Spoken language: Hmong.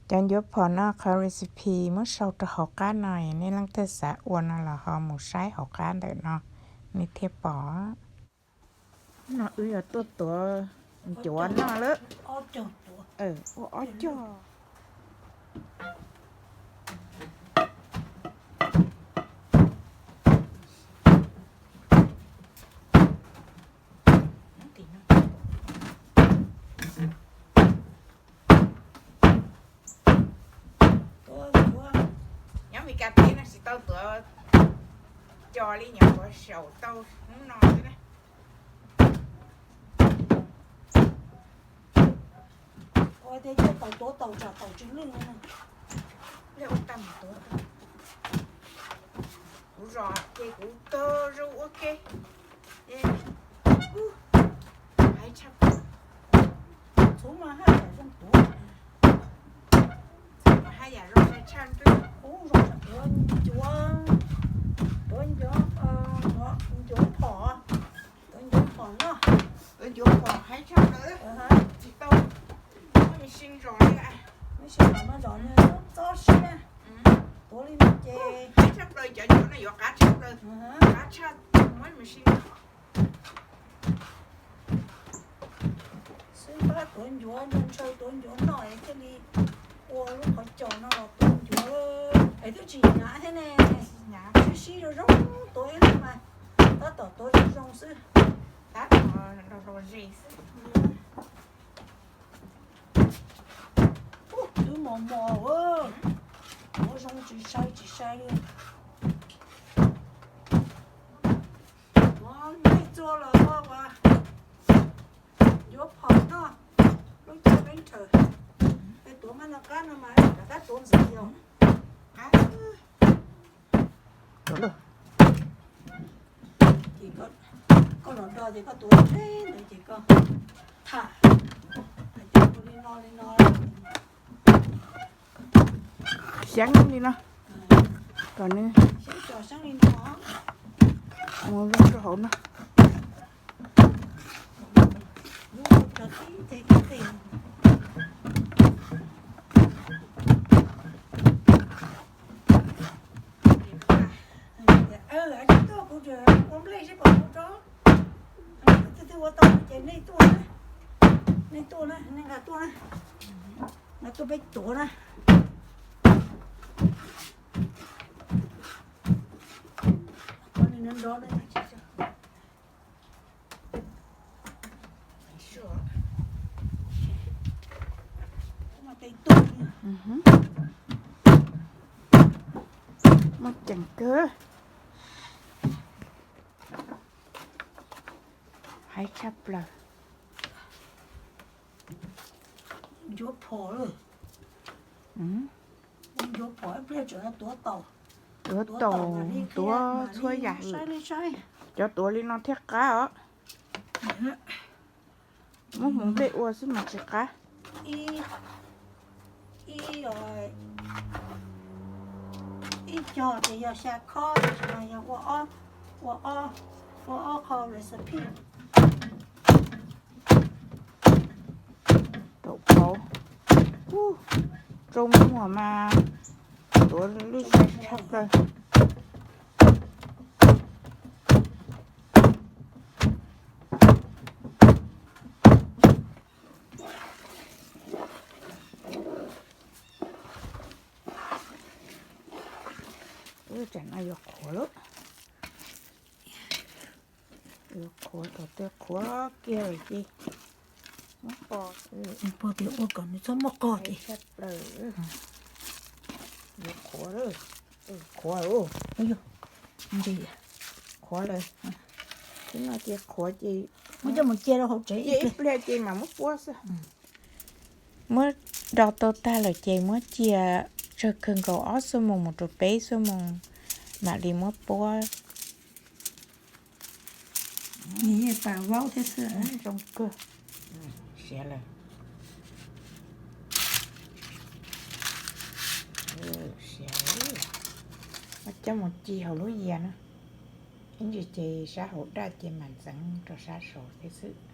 Cov ncuav phom no qhov recipe muab sau rau hauv qab no, nej leej twg xav ua no los ho mus saib hauv qab ntawm no nej thiaj pom. No wb yuav tuaj tuav ncuav noj lawm. Ua ob cog. Nyob Mes Kas teb no tsis tau tuav co li, nyob ua saum tau hnub no xwb na. Ua tias coj tau tuav tau tsam tau tsis lwj no. Ua tag mus tuav. Kuv zos ces kuv kawg zoo ua ke. Hais tshaj, txhuv mas haj yam zoo tuav, txhuv mas haj yam zoo sai tshaj ntuj. Kuv zoo tuav ncuav, tuav ncuav, ncuav phom, tuav ncuav phom noj, tuav ncuav phom hais tshaj plaws. Tsis tau muaj machine zom li, machine zom no txob siab. Tuav li no ces hais tshaj plaws, cov ncuav no yuav qab tshaj plaws, qab tshaj muaj machine zom. Xwb pab tuav ncuav ntshaw ntshaw tuav ncuav noj es thiaj li ua lub qhov cos no los tuav ncuav es twb tsis hnyav thiab ne. Sib sib zoo zoo tuav ib leeg mas tab tom tuav zoo zoo xwb. Tab tom los los zes xwb. Twb mos mos, tuav zoo tsis sai tsis sai li. Tuav nej txua los ua ncuav phom noj lub caij peb nthawm. Es tuav maj no qab no mas rov qab tuav ntxiv yog qab. Ces koj los do ces koj tuav ntshe ntawd ces koj tham, hais tias ua li no li no. Xyaab li no, kom nws mus zoo rau hauv no. Ua nplej seb pom ua rau, twb twb ua tau ces nej tuaj na, nej tuaj na, nej nqa tuaj na, nqa tuaj peb tuav na. Muaj ceem kawg. Hais tshaj plaws. Ncuav phom lawm. Ncuav phom ib pliag tseem tuav taum. Tuav taum, tuav txhua yam. Cov tuav li no thiaj qab os. Muab hmoov nplej ua xwb mas tsis qab. Ib, ib cog ces yog xya khob, tab sis mas yog ua ob, ua ob qho recipe. Taum pauv, tsoo muag mas tuav lwj sai tshaj plaws. Tsam no yuav qhuav lawm. Yuav qhuav, thaum twg qhuav kiag lawm ces muab pov, pov tias ua kom nws txhob muaj qog ces tshaj plaws. Yuav qhuav lawm, qhuav, qhuav lawm. Twb no ces qhuav ces muab coj mus cia rau hauv tsev ib pliag ces mam muab puab xwb. Muab do tau tag lawm ces muab cia tsawg kawg nkaus ob xuab moos mus rau peb xuab moos mam li muab puab. Nws yeej pas vaub thiab xwb. Zoo kawg. Siav lawm. Siav lawm. Muab coj mus ci hauv lub yias na. Ib ntsis ces sab hauv daj ces mam ntxeev rau sab saud thiab xwb.